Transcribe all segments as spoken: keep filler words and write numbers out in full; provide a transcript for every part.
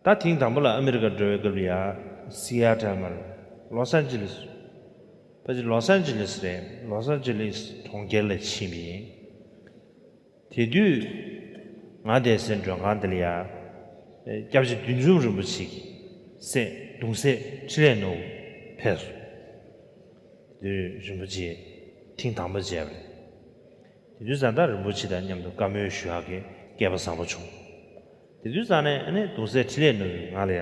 ད་ཐེངས་དང་པོ་ལ་ཨ་མི་རི་ཀ་འགྲོ་བའི་སྐབས་ལ་ཡ། སི་ཨེ་ཊལ་མ་རེད། ལོས་ཨན་ཇི་ལེས། ཕལ་ཆེར་ལོས་ཨན་ཇི་ལེས་རེད། ལོས་ཨན་ཇི་ལེས་གྲོང་ཁྱེར་ལ་ཕྱིན་པ་ཡིན། དེ་དུས་ང་བསྡད་སའི་མགྲོན་ཁང་དེ་ལ་ཡ། སྐྱབས་རྗེ་བདུད་འཇོམས་རིན་པོ་ཆེ་གི་སྲས་གདུང་སྲས་འཕྲིན་ལས་ནོར་བུ་ཕེབས་སོང་། དེ་དུས་རིན་པོ་ཆེ་ཐེངས་དང་པོ་མཇལ་བ་རེད། དེ་དུས་ཙང་ད་རིན་པོ་ཆེ་དང་མཉམ་དུ་བཀའ་མོལ་ཞུ་ཡག་གི་སྐལ་པ་བཟང་པོ་བྱུང་། དེ་དུས་ཙང་ནས་ཨ་ནི་གདུང་སྲས་འཕྲིན་ལས་ནོར་བུས་ང་ལ་ཡ།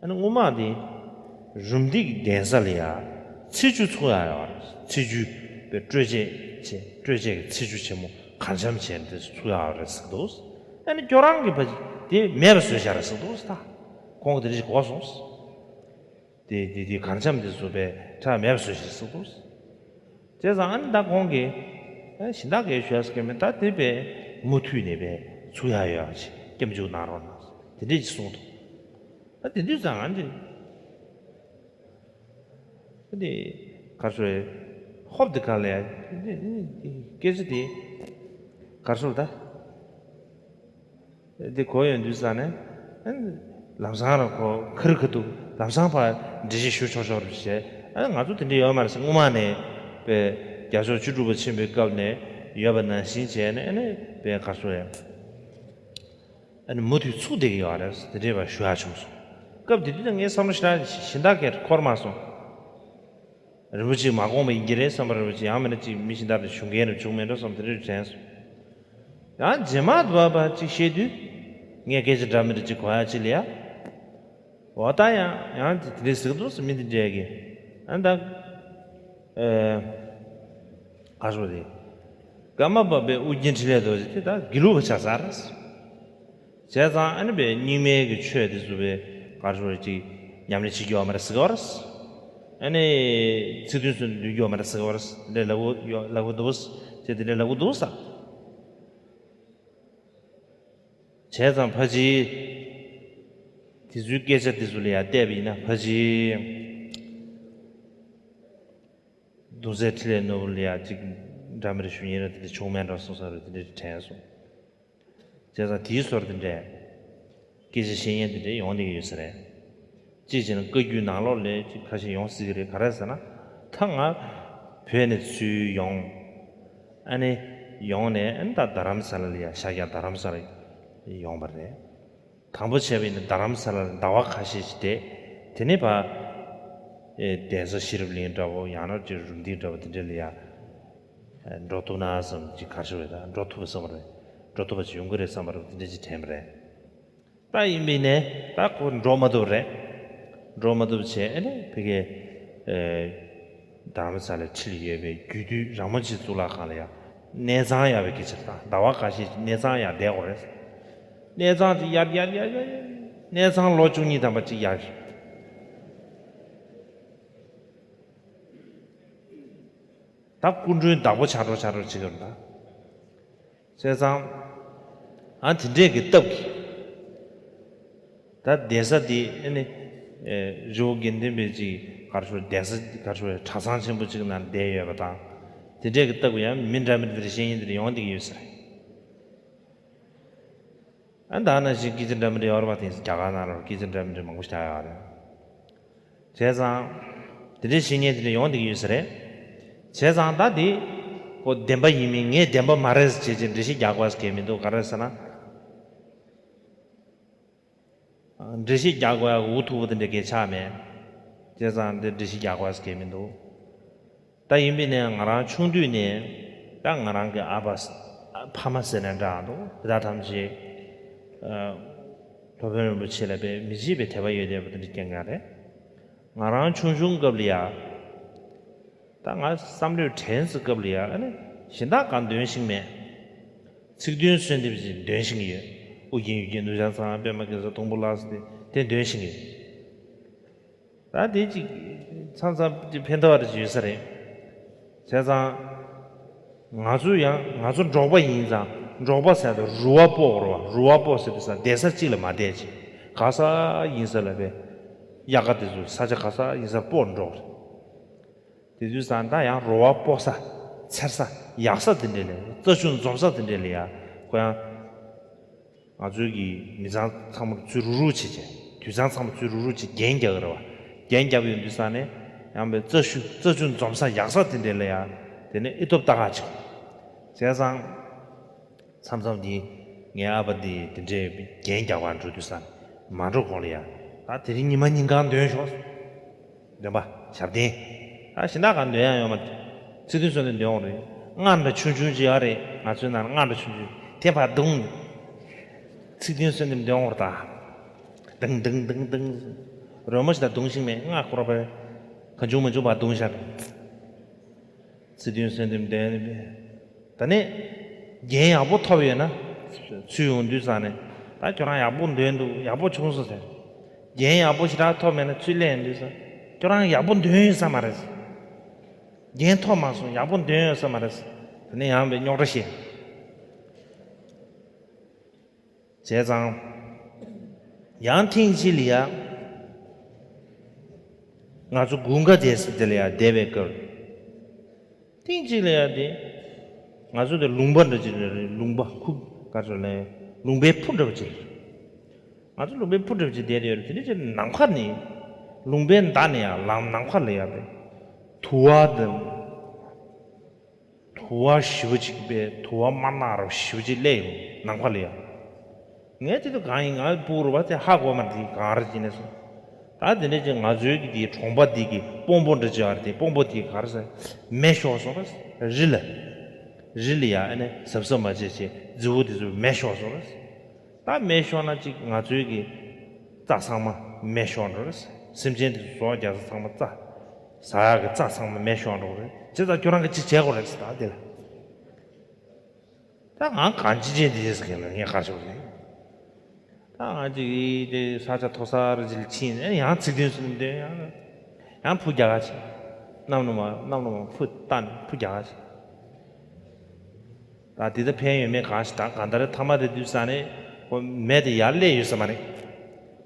ཨ་ནི་སྔོན་མ་དེ་རུམ་བཏེག་གདན་ས་ལ་ཡ་ཚེས་བཅུ་ཚུགས་ཡག་ཡོད་རེད། ཚེས་བཅུ་པའི་སྤྲོས་བཅས་བྱས། སྤྲོས་བཅས་ཀྱི་ཚེས་བཅུ་ཆེན་མོ་གར་འཆམ་བྱས་ནས་ཚུགས་ཡག་ཡོད་རེད་ཟེར་འདུག་ཨ་ནི་ཁྱོད་རང་གིས་ཕ་དེ་མེད་པ་བཟོས་བཞག་རེད་ཟེར་འདུག་ད་ཁོང་གིས་དེ་འདྲ་ཞིག་གོ་སོང་། དེ་དེ་དེ་གར་འཆམ་དེ་ཚོ་པས་ཁྲ་མེད་པ་བཟོས་ཤིག་གསུངས་འདུག་བྱས་ཙང་ཨ་ནི་ད་ཁོང་གིས་ཨ་གཞན་དག་གིས་ཞུ་ཡག་ཟེར་གི་མེད། ད་དེ་པས་མུ་མཐུད་ནས་པས་ཚུགས་ཡག་ཡོད་ཡག་ཅིག་སྐྱབས་འཇུག་གནང་རོགས་གནང་དེ་འདྲས་ཅིག་གསུངས་འདུག་ད་དེ་དུས་ཙང་ཨ་ནི་ཨ་ནི་གར་ཞོར་ཧོབ་དེ་ག་ལ་ཡ་སྐད་ཆ་དེ་གར་ཞོར་ད། འདི་གོ་ཡོང་དུས་ཙ་ནས། ཨ་ནི་ལམ་སང་ར་ཁོ་ཁ་རི་ཁ་ཐུག་ལམ་སང་ཕར་འགྲེལ་བཤད་ཞུ་ཆོག་ཆོག་རེད་བྱས། ཨ་ནི་ང་ཚོ་དེ་འདྲ་ཡོད་མ་རེད་ཟེར། སྔོན་མ་ནས་པའི་རྒྱལ་མཆོག་བཅུ་དྲུག་པ་ཆེན་པོའི་སྐབས་ནས་ཡོད་པ་ནང་བཞིན་བྱས་ནས། ཨ་ནི་པའི་ག་རེ་ཟེར། ཨ་ནི་མུ་མཐུད་ཚུགས་བསྡད་ཀྱི་ཡོད་རེད། དེ་འདྲའི་བ་ཞུ་ཡག་བྱུང་སོང་། སྐབས་དེ་དུས་ངའི་བསམ་བློ་ཞེ་དྲག་གཞན་དག་གིས་འཁོར་མ་སོང་། རིན་པོ་ཆེས་མ་དགོངས་པ་ཡིན་གྱི་རེད་བསམ་པ། རིན་པོ་ཆེ་ཡང་མིན་ན་ཅིག་མི་གཞན་དག་དང་ཞུ་མཁན་རེ་བྱུང་མེད་འགྲོ་བསམ། དེ་འདྲ་དྲན་སོང་། ཡང་རྗེས་མ་བབ་པ་ཅིག་བཤད་དུས། ངས་སྐད་ཆ་འདྲ་མི་འདྲ་ཅིག་གོ་ཡག་ཅིག་ལ་ཡ། འོ་ད་ཡང་ཡང་དེ་འདྲ་ཟེར་གི་འདུག་ཟེར། མི་འདི་འདྲས་ཀྱིས། ཨ་ནི་ད། ཨེ། ག་རེ་ཟེར་དེ། ཀརྨ་པ་པའི་ཨོ་རྒྱན་འཕྲིན་ལས་རྡོ་རྗེ་དེ་ད་དགེ་ལུགས་པ་ཆགས་ཚར། བྱས་ཙང་ཨ་ནི་པའི་རྙིང་མའི་གི་ཆོས་དེ་ཚོ་པའི་ག་རེ་ཟེར་ཅིག་ཉམས་ལེན་བྱེད་རྒྱུ་ཡོད་མ་རེད་ཟེར་གི་ཡོད་རེད། ཨ་ནི་ཚིག་བདུན་གསུམ་འདོན་རྒྱུ་ཡོད་མ་རེད་ཟེར་གི་ཡོད་རེད། དེ་འདྲ་ལབ་གི་ཡོད་ལབ་གི་འདུག་ཟེར། དེ་འདྲ་ལབ་གི་འདུག་ཟེར། བྱས་ཙང་ཕལ་ཆེར་དེ་ཚོའི་སྐད་ཆ་དེ་ཚོ་ལ་ཡང་བལྟས་པ་ཡིན་ན། ཕལ་ཆེར་གདུང་སྲས་འཕྲིན་ལས་ནོར་བུ་ལ་ཡང་ཅིག་འདྲ་མི་འདྲ་ཞུ་མཁན་ར་དེ་འདྲ་བྱུང་མེད་འགྲོ་སོང་ས་རུ་དེ་འདྲ་དྲན་སོང་། བྱས་ཙང་དེའི་ཟུར་དེ་འདྲས་སྐད་ཆ་བཤད་མཁན་དེ་འདྲས་ཡོང་བསྡད་ཀྱི་ཡོད་ས་རེད། གཅིག་བྱས་ན་བཀའ་བརྒྱུད་ནང་ལོགས་ལ་ཅིག་ཁ་ཤས་ཡོང་སྲིད་ཀྱི་རེད། ག་རེ་ཟེར་ན། ད་ང་བོད་ནས་ཚུར་ཡོང་། ཨ་ནི་ཡོང་ནས་ཨ་ནི་ད་རྡ་རམ་ས་ལ་ལ་ཡ་ཤར་རྒྱག་རྡ་རམ་ས་ལ་ཡོང་བ་རེད། དང་པོ་བྱས་པ་ཡིན་ན་རྡ་རམ་ས་ལ་ལ་ཟླ་བ་ཁ་ཤས་ཤིག་བསྡད། དེ་ནས་ཕར། ཨེ། གདན་ས་ཤེས་རབ་གླིང་འདྲ་བོ། ཡང་ན་ཅིག་རུམ་བཏེག་འདྲ་བོ་དེ་འདྲ་ལ་ཡ། ཨེ། འགྲོ་ཐུབ་ན་བསམ། ཅིག་ག་རེ་ཟེར་བས། ད་འགྲོ་ཐུབ་པ་བསམ་པ་རེད། འགྲོ་ཐུབ་པ་ཅིག་ཡོང་གི་རེད་བསམ་པ་རེད། དེ་འདྲ་ཅིག་དྲན་པ་རེད། ད་ཡིན་པ་ཡིན་ནའི་ད་ཁོ་འགྲོ་མ་ཐུབ་རེད། འགྲོ་མ་ཐུབ་བྱས། ཨ་ནི་ཕ་གིའི། ཨེ། རྡ་རམ་ས་ལ་འཁྲིས་ལ་ཡོད་པའི་རྒྱུད་སྟོད་ར་མོ་ཆེ་གཙུག་ལག་ཁང་ལ་ཡ་གནས་ཚང་གཡར་བའི་སྐད་ཆ་རེད། ད་ཟླ་བ་ཁ་ཤས་ཤིག་གནས་ཚང་གཡར་བསྡད་དགོས་རེད། གནས་ཚང་དེ་གཡར་གཡར་གཡར་གཡར། གནས་ཚང་ལོ་བཅུ་གཉིས་ཐམ་པ་ཅིག་གཡར། ད་སྐུ་མགྲོན་བདག་པོ་ཆགས་འགྲོ་ཆགས་འགྲོ་བྱེད་ཀྱི་ཡོད་རེད་ད། བྱས་ཙང་། ཨ། དེ་འདྲས་ཀྱི་སྟབས་ཀྱིས། ད་གདན་ས་འདི་ཨ་ནི། ཨེ། རི་བོ་དགེ་ལྡན་པའི་ཅིག་ག་རེ་ཟེར། གདན་ས་ག་རེ་ཟེར། གྲྭ་ཚང་ཆེན་པོ་ཅིག་ནང་བསྡད་ཡོད་པ་དང་། དེ་འདྲས་ཀྱི་སྟབས་ཀྱིས་ཡང་མི་འདྲ་མི་འདྲ་བཤད་མཁན་དེ་འདྲ་ཡོང་བསྡད་ཀྱི་ཡོད་ས་རེད། ཨ། ད་ནང་བཞིན་སྐད་ཆ་འདྲ་མི་འདྲ་ཡོད་རེད་པ། དེང་སང་རྒྱ་གར་ནང་ལ་སྐད་ཆ་འདྲ་མི་འདྲ་མང་པོ་ཞིག་ཆགས་ཡོད་རེད། བྱས་ཙང་། དེ་འདྲའི་བཤད་མཁན་དེ་འདྲ་ཡོང་བསྡད་ཀྱི་ཡོད་ས་རེད། བྱས་ཙང་ད་དེ་ཁོ་བདེན་པ་ཡིན་མིན། ངས་བདེན་པ་མ་རེད་ཟེར་བྱས་བྱས་འགྲེལ་བཤད་རྒྱག་དགོས་ཟེར་མཁན་མི་འདུག་ག་རེ་ཟེར་ན། འགྲེལ་བཤད་རྒྱག་དགོས་ཡག་འུ་ཐུག་པོ་དེ་འདྲ་གས་ཆགས་མེད། བྱས་ཙང་འདི་འགྲེལ་བཤད་རྒྱག་དགོས་ཟེར་མཁན་མི་འདུག་ད་ཡིན་པས་ན་ང་རང་ཆུང་དུས་ནས་ད་ང་རང་གི་ཨ་ཕ་ཕ་མ་ཟེར་ན་འདྲ་འདུག་དེ་དག་ཐམས་ཅད། ཨ། སློབ་དཔོན་རིན་པོ་ཆེ་ལ་དཔེ་མི་བརྗེད་པའི་དད་པ་ཡོད་བསྡད་པ་དེ་འདྲ་རྐྱང་རྐྱང་རེད། ང་རང་ཆུང་ཆུང་སྐབས་ལ་ཡ། ད་ང་བསམ་བློའི་དྲན་ཚེ་སྐབས་ལ་ཡ། ཨ་ནི་གཞན་དག་གང་འདོན་ཤེས་མེད། ཚིག་བདུན་གསོལ་འདེབས་ཅིག་འདོན་ཤེས་ཀྱི་ཡོད། ཨོ་རྒྱན་ཡུལ་གྱི་ནུབ་བྱང་མཚམས། པདྨ་གེ་སར་སྡོང་པོ་ལ་སོགས་ཏེ་དེ་འདོན་ཤེས་ཀྱི་ཡོད། ད་དེ་ཅིག་མཚམས་མཚམས་ཅིག་ཕན་ཐོགས་རེ་ཅིག་ཡོད་ས་རེད། བྱས་ཙང་། ང་ཚོ་ཡང་ང་ཚོ་འབྲོག་པ་ཡིན་ཙང་། འབྲོག་པ་ཟེར་དུས་རུ་བ་སྤོ་དགོས་རེད་པ། རུ་བ་སྤོ་ཟེར་དུས་ས་གདན་ས་གཅིག་ལ་མ་བསྡད་ཅིག་ག་ས་ཡིན་ས་ལ་པའི་དབྱར་ཁ་དེ་ཚོ་ས་ཆ་ག་ས་ཡིན་ས་སྤོ་འགྲོ་རེད། དེ་དུས་ཙང་ད་ཡང་རུ་བ་སྤོ་ས། འཚེར་ས། ཡག་ས་དེ་འདྲས་ལ། རྩྭ་ཆུ་འཛོམས་ས་དེ་འདྲས་ལ་ཡ། ཁོ་ཡང་ ང་ཚོའི་གི་མི་ཚང་ཚང་མར་ཚུར་རུག་རུག་བྱེད་བྱས། དུད་ཚང་ཚང་མར་ཚུར་རུག་རུག་བྱེད། རྒྱན་རྒྱག་གི་རེད་བ། རྒྱན་རྒྱབ་ཡོང་དུས་ས་ནས་ཡང་པའི་རྩྭ་ཆུ་རྩྭ་ཆུ་འཛོམས་ས་ཡག་ས་དེ་འདྲས་ལ་ཡ། དེ་ནས་ཨི་སྟོབས་ལྟ་ག་ཅིག་བྱས་ཙང་། མཚམས་མཚམས་ཀྱི་ངའི་ཨ་ཕ་འདི་དེ་འདྲའི་རྒྱན་རྒྱག་པར་འགྲོ་དུས་ས་ནས་མ་འགྲོ་གོང་ལ་ཡ། ད་དེ་རིང་ཉི་མ་ཉིན་གང་འདོན་ཤོག་འདོན་པ་ཞབས་བརྟན། ད་གཞན་དག་གང་འདོན་ཡ་ཡོད་མ་རེད། ཚིག་བདུན་གསོལ་འདེབས་འདོན་འོང་རེད། རྔ་འདྲ་ཆུང་ཆུང་ཅིག་ཡོད་རེད། ང་ཚོའི་ནང་རྔ་འདྲ་ཆུང་ཆུང་དེ་ཕར་བརྡུངས་ནས། ཚིག་བདུན་གསོལ་འདེབས་འདོན་འོང་རེད་ད། དང་དང་དང་དང་། རོལ་མོ་ཞིག་ད་བརྡུངས་ཤིང་མེད་རྔ་སྐོར་བས། གང་བྱུང་མ་བྱུང་བར་བརྡུངས་ཤར། ཚིག་བདུན་གསོལ་འདེབས་འདོན་ནས། ད་ནི། རྒྱན་ཡག་པོ་ཐོབ་ཡོད་ན། ཚུར་ཡོང་དུས་ཙང་ནས། ད་ཁྱོད་རང་ཡག་པོ་འདོན་འདུག་ཡག་པོ་བྱུང་སོང་ཟེར། རྒྱན་ཡག་པོ་ཞེ་དྲག་ཐོབ་མེད་ན་ཚུར་སླེབས་ཡོང་དུས་ཙང་། ཁྱོད་རང་ཡག་པོ་འདོན་ཡོད་ས་མ་རེད། རྒྱན་ཐོབ་མ་སོང་། ཡག་པོ་འདོན་ཡོད་ས་མ་རེད། དེ་ནས་ཡང་བའི་རྙོག་དྲ་བཤད། བྱས་ཙང་། ཡང་ཐེངས་གཅིག་ལ་ཡ། ང་ཚོ་དགུན་ཁ་དེ་ས་དེ་ལ་ཡ་བསྡད་པའི་སྐབས། ཐེངས་གཅིག་ལ་ཡ་དེ། ང་ཚོ་དེ་ལུང་པ་འདྲ་ཅིག་རེད། ལུང་པ་ཁུག་ག་ཚོད་ལ་ཡ། ལུང་པའི་ཕུ་འདྲ་པོ་ཅིག་རེད། ང་ཚོ་ལུང་པའི་ཕུ་འདྲ་པོ་ཅིག་བསྡད་དེ་ཡོད་རེད། དེ་འདྲ་ཅིག་ནམ་མཁའ་ནས། ལུང་པའི་མདའ་ནས་ཡ་ལམ་ནམ་མཁའ་ལ་ཡ་བས། དུ་བ་དང་། དུ་བ་ཞེ་པོ་ཅིག་པས་དུ་བ་དམར་ནག་རོ་ཞེ་པོ་ཅིག་སླེབས་ཡོང་ནམ་མཁའ་ལ་ཡ། ངས་དེ་དུས་གང་ཡིན། ང་སྤུ་གུ་རུ་བ་དེ་ཧ་གོ་མ་དེ་གང་རེད་ཅེས་ནས་སོང་། ད་དེ་འདྲ་ཅིག་ང་ཚོའི་གི་དེའི་གྲོང་པ་འདི་གི་སྤོ་འབོ་འདྲ་ཅིག་ཨ་རེད། དེ་སྤོ་འབོ་དེ་ག་རེ་ཟེར། མེ་ཤོར་སོང་རེད། རི་ལ། རི་ལ་ཡ་ཨ་ནི་གཟབ་གཟབ་མ་བྱས་བྱས་རྫི་བོ་དེ་ཚོ་མེ་ཤོར་སོང་རེད། ད་མེ་ཤོར་ན་ཅིག་ང་ཚོའི་གི་རྩྭ་ཚང་མ་མེ་ཤོར་འགྲོ་རེད། སེམས་ཅན་དེ་ཚོ་ཟོག་རྒྱག་ས་ཚང་མ་རྩྭ། ཟ་ཡག་གི་རྩྭ་ཚང་མ་མེ་ཤོར་འགྲོ་རེད། བྱས་ཙང་ཁྱོད་རང་གི་ཅིག་བྱེད་དགོས་རེད་ཟེར། ད་དེ་ལ། ད་ང་གང་ཅི་བྱེད་འདི་ཟེར་གི་ལ་ངས་ག་ཤོར་རེད། ད་ང་ཅིག་དེ་ས་ཆ་མཐོ་ས་རུ་ཅིག་ཕྱིན་ནས་ཡང་ཚིག་བདུན་གསོལ་འདེབས་འདོན། ཡང་ཡང་ཕུ་རྒྱག་ག་ཕྱིན། གནམ་ལོ་མ་གནམ་ལོ་མ་ཕུ་བཏང་ནས་ཕུ་རྒྱག་ག་ཕྱིན། ད་འདི་ལྟར་ཕན་ཡོད་མེད་གང་ཞིག་དང་། གང་ལྟར་ཐ་མ་དེ་དུས་ས་ནས་ཁོ་མེ་དེ་ཡར་སླེབས་ཡོད་ས་མ་རེད།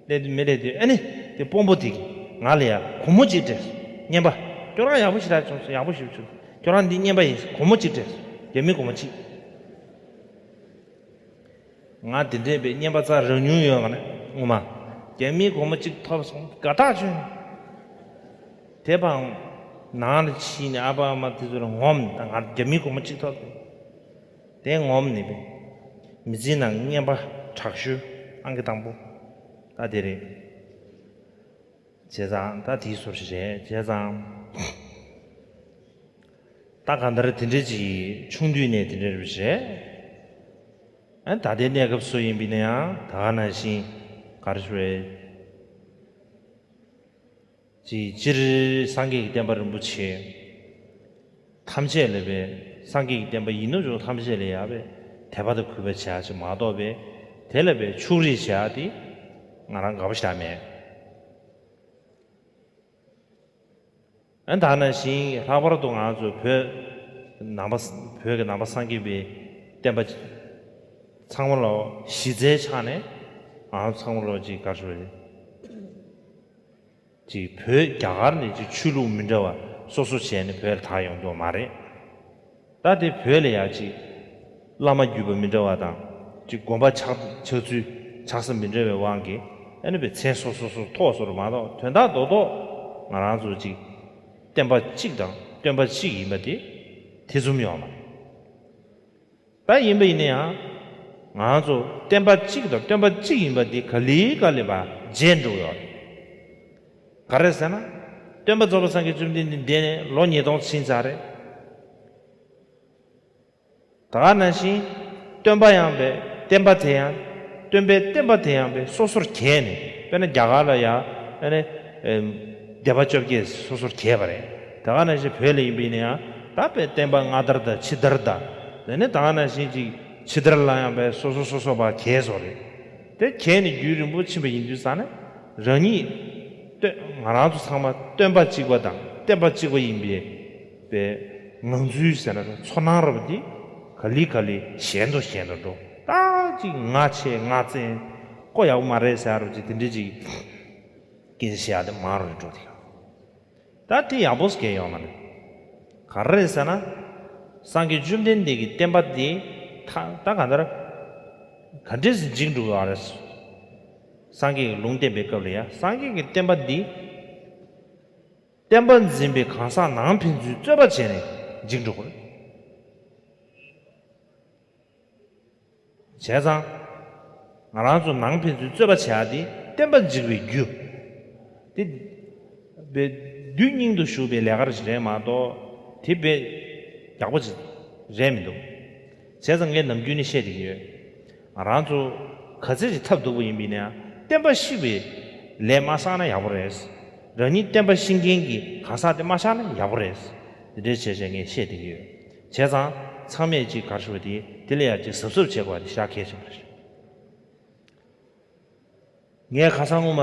སླེབས་དུས་མེ་སླེབས་དུས་ཨ་ནི་དེ་སྤོ་འབོ་དེ་གིས་ང་ལ་ཡ་སྒོར་མོ་གཅིག་སྤྲད། རྔན་པ། ཁྱོད་རང་ཡག་པོ་ཞེ་དྲག་བྱུང་སོང་། ཡག་པོ་ཞེ་པོ་བྱུང་། ཁྱོད་རང་འདི་རྔན་པ་ཡིན། སྒོར་མོ་གཅིག་སྤྲད། རྒྱ་མི་སྒོར་མོ་གཅིག་ང་དེ་འདྲས་པའི་རྔན་པ་རྩ་རག་མྱོང་ཡོད་ག་ནས་ངོ་མ། རྒྱ་མིའི་སྒོར་མོ་གཅིག་ཐོབ་སོང་། དགའ་ཐག་ཆོད། དེ་བང་། ནང་ལ་ཕྱིན་ནས་ཨ་ཕ་ཨ་མ་དེ་ཚོ་ལ་ངོམ། ད་ང་རྒྱ་མིའི་སྒོར་མོ་གཅིག་ཐོབ་སོང་། དེ་ངོམ་ནི་པས། མི་ཚེའི་ནང་རྔན་པ་དྲག་ཤོས་ཨང་ཀི་དང་པོ། ད་དེ་རེད། བྱས་ཙང་ད་དེའི་སོར་ཞིག་རེད། བྱས་ཙང་། ད་གང་ལྟར་དེ་འདྲ་ཅིག་ཆུང་དུས་ནས་དེ་འདྲ་རེད། ཨ་ད་ལྟའི་གནས་སྐབས་སུ་ཡིན་པ་ཡིན་ན་ཡང་ད་ག་ནང་བཞིན་ག་རེ་ཞུ་རེད། ཅིག་སྤྱིར་སངས་རྒྱས་ཀྱི་བསྟན་པ་རིན་པོ་ཆེ་ཐམས་ཅད་ལ་བས། སངས་རྒྱས་ཀྱི་བསྟན་པ་ཡིན་ནོ་ཅོག་ཐམས་ཅད་ལ་ཡ་བས་དད་པ་དང་གུས་པ་བྱ་ཅིག་མ་གཏོགས་པས་དེ་ལ་བས་ཕྱུགས་རིགས་བྱ་དེ་ང་རང་དགའ་པོ་ཞེ་དྲག་མེད། ཨ་ད་ནང་བཞིན་ལྷག་པར་དུ་ང་ཚོ་བོད་ནང་པ། བོད་ཀྱི་ནང་པ་སངས་རྒྱས་པའི་བསྟན་པ་ཚང་མ་ལོ་གཞི་རྩའི་ཆ་ནས་ང་ཚོ་ཚང་མ་ལོ་ཅིག་ག་རེ་ཞུ་རེད། ཅིག་བོད་རྒྱ་གར་ནས་ཅིག་ཆོས་ལུགས་མི་འདྲ་བ་སོ་སོ་བྱས་ནས་བོད་ལ་དར་ཡོང་འདུག་མ་རེད། ད་དེ་བོད་ལ་ཡ་ཅིག་བླ་མ་བརྒྱུད་པ་མི་འདྲ་བ་དང་། ཅིག་དགོན་པ་ཆགས་ཆགས་ཚུལ་ཆགས་ས་མི་འདྲ་བའི་དབང་གིས་ཨ་ནི་པའི་མཚན་སོ་སོ་སོ་ཐོགས་སོ་རུ་མ་གཏོགས་དོན་དག་རྡོག་རྡོག་ང་རང་ཚོ་ཅིག་བསྟན་པ་གཅིག་དང་སྟོན་པ་གཅིག་ཡིན་པ་དེ་ཐེ་ཚོམ་ཡོད་མ་རེད། ད་ཡིན་པ་ཡིན་ན་ཡང་ང་ཚོ་བསྟན་པ་གཅིག་དང་སྟོན་པ་གཅིག་ཡིན་པ་དེ་ག་ལེ་ག་ལེ་བརྗེད་འགྲོ་ཡོད་རེད། ག་རེ་ཟེར་ན། སྟོན་པ་རྫོགས་པ་སངས་རྒྱས་བཅོམ་ལྡན་འདས་འདས་ནས་ལོ་ཉིས་སྟོང་ཕྱིན་ཚར་རེད། ད་ག་ནང་བཞིན་སྟོན་པ་ཡང་པས་བསྟན་པ་དེ་ཡང་། སྟོན་པའི་བསྟན་པ་དེ་ཡང་པས་སོ་སོར་གྱེས་ནས། དཔེར་ན་རྒྱ་གར་ལ་ཡ་ཨ་ནི་སྡེ་པ་བཅོ་བརྒྱད་སོ་སོར་གྱེས་པ་རེད། ད་ག་ནང་བཞིན་བོད་ལ་ཡིན་པ་ཡིན་ན་ཡང་ད་པས་བསྟན་པ་སྔ་དར་དང་ཕྱི་དར་དང་། དེ་ནས་ད་ག་ནང་བཞིན་ཅིག་ཕྱི་དར་ལ་ཡང་པས་སོ་སོ་སོ་སོ་བ་གྱེས་སོ་རེད། དེ་གྱེས་ནས་རྒྱུན་རིང་པོ་ཕྱིན་པ་ཡིན་དུས་ཙང་ནས་རང་ཉིད་སྟོན། ང་རང་ཚོ་ཚང་མ་སྟོན་པ་གཅིག་པ་དང་བསྟན་པ་གཅིག་པ་ཡིན་པའི་པའི་ངང་ཚུལ་ཟེར་ན་ཚོར་སྣང་རབ་དེ་ག་ལེ་ག་ལེ་ཞན་དུ་ཞན་དུ་འགྲོ། ད་ཅིག་ང་ཆེ་ང་བཙན་ཀོ་ཡག་པོ་མ་རེད་ཟེར་རོ་ཅིག་དེ་འདྲ་ཅིག་སྐད་ཆ་བཤད་ཡ་དེ་མང་རུ་འགྲོ་དེ། ད་དེ་ཡག་པོ་སྐད་ཡོང་མ་རེད། ག་རེ་རེད་ཟེར་ན། སངས་རྒྱས་བཅོམ་ལྡན་འདས་ཀྱི་བསྟན་པ་དེ་ད་ད་ག་འདར། ག་འདྲས་སེ་འཇིག་འགྲོ་གི་ཡོད་རེད། སངས་རྒྱས་ཀྱི་ལུང་བསྟན་པའི་སྐབས་ལ་ཡ། སངས་རྒྱས་ཀྱི་བསྟན་པ་འདི། བསྟན་པ་འཛིན་པའི་གང་ཟག་ནང་ཕན་ཚུན་རྩོད་པ་བྱས་ནས་འཇིག་འགྲོ་གི་རེད། བྱས་ཙང་། ང་རང་ཚོ་ནང་ཕན་ཚུན་རྩོད་པ་བྱེད་ཡ་དེ་བསྟན་པ་འཇིག་པའི་རྒྱུ། དེ། དཔེ། དུས་སྙིང་དུ་ཞུགས་པའི་ལས་ཀ་ཞིག་རེད་མ་གཏོགས། དེ་དཔེ། ཡག་པོ་ཅིག་རེད་མི་འདུག་བྱས་ཙང་ངས་ནམ་རྒྱུན་ནས་བཤད་བསྡད་ཀྱི་ཡོད། ང་རང་ཚོ་ག་ཚད་ཅིག་ཐབས་སྡུག་པོ་ཡིན་པ་ཡིན་ན་ཡང་བསྟན་པ་བཤིག་པའི་ལས་མ་བསགས་ན་ཡག་པོ་རེད། རང་ཉིད་བསྟན་པ་བཤིག་མཁན་གྱི་གང་ཟག་དེ་མ་ཆགས་ན་ཡག་པོ་རེད། དེ་འདྲའི་བྱས་བྱས་ངས་བཤད་བསྡད་ཀྱི་ཡོད། བྱས་ཙང་ཚང་མས་ཅིག་ག་རེ་ཞུ་བ་དེ་དེ་ལ་ཡང་ཅིག་གཟབ་གཟབ་བྱེད་དགོས་པ་དེ་ཞེ་དྲག་གལ་ཆེན་པོ་རེད། ངས་ཁ་སང་སྔོན་མ་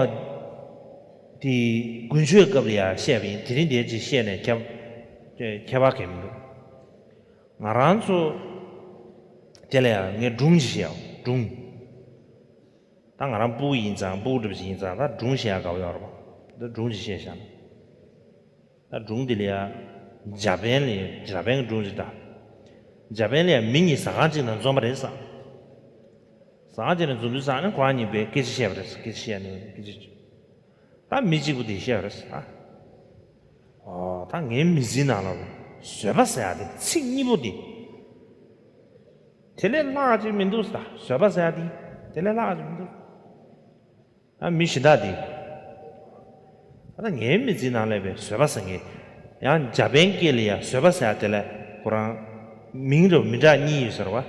དེ་དགུན་ཆོས་སྐབས་ལ་ཡང་བཤད་པ་ཡིན། དེ་རིང་འདིར་ཅིག་བཤད་ནས་ཁྱད་ཁྱད་པར་གང་ཡང་མི་འདུག་ང་རང་ཚོ་དེ་ལ་ཡང་ངས་སྒྲུང་ཅིག་བཤད་ཡོང་། སྒྲུང་། ད་ང་རང་སྤུ་གུ་ཡིན་ཙང་། སྤུ་གུ་འདྲ་པོ་ཞིག་ཡིན་ཙང་ད་སྒྲུང་བཤད་ཡག་དགའ་པོ་ཡོད་རེད་པ། ད་སྒྲུང་ཅིག་བཤད་བཞག་ན། ད་སྒྲུང་འདི་ལ་ཡ། འཇར་པན་ལ། འཇར་པན་གྱི་སྒྲུང་ཅིག་ད། འཇར་པན་ལ་ཡ་མི་གཉིས་ཟ་ཁང་ཅིག་ནང་འཛོམས་པ་རེད་ཟེར། ཟ་ཁང་ཅིག་ནང་འཛོམས་དུས་ཙང་ནས་ཁོ་རང་གཉིས་པོས་སྐད་ཆ་བཤད་པ་རེད་ཟེར། སྐད་ཆ་བཤད་ནས་སྐད་ཆ། ད་མི་གཅིག་པོ་དེས་བཤད་པ་རེད་ཟེར། ཨོ། ད་ངའི་མི་ཚེའི་ནང་ལ་བཟོད་པ་ཟེར་ཡ་དེ། ཚིག་གཉིས་པོ་དེ། དེ་ལས་ལྷག་ཅིག་མི་འདུག་ཟེར། བཟོད་པ་ཟེར་ཡ་དེ། དེ་ལས་ལྷག་ཅིག་མི་འདུག་ཨ། མི་གཞན་དག་འདི། ཨ། ད་ངའི་མི་ཚེའི་ནང་ལ་བའི་བཟོད་པ་ཟེར་མཁན། ཡང་འཇར་པན་སྐད་ལ་ཡང་བཟོད་པ་ཟེར་ཡ་དེ་ལ་ཁོ་རང་མིང་རབ་མི་འདྲ་གཉིས་ཡོད་ཟེར་བ།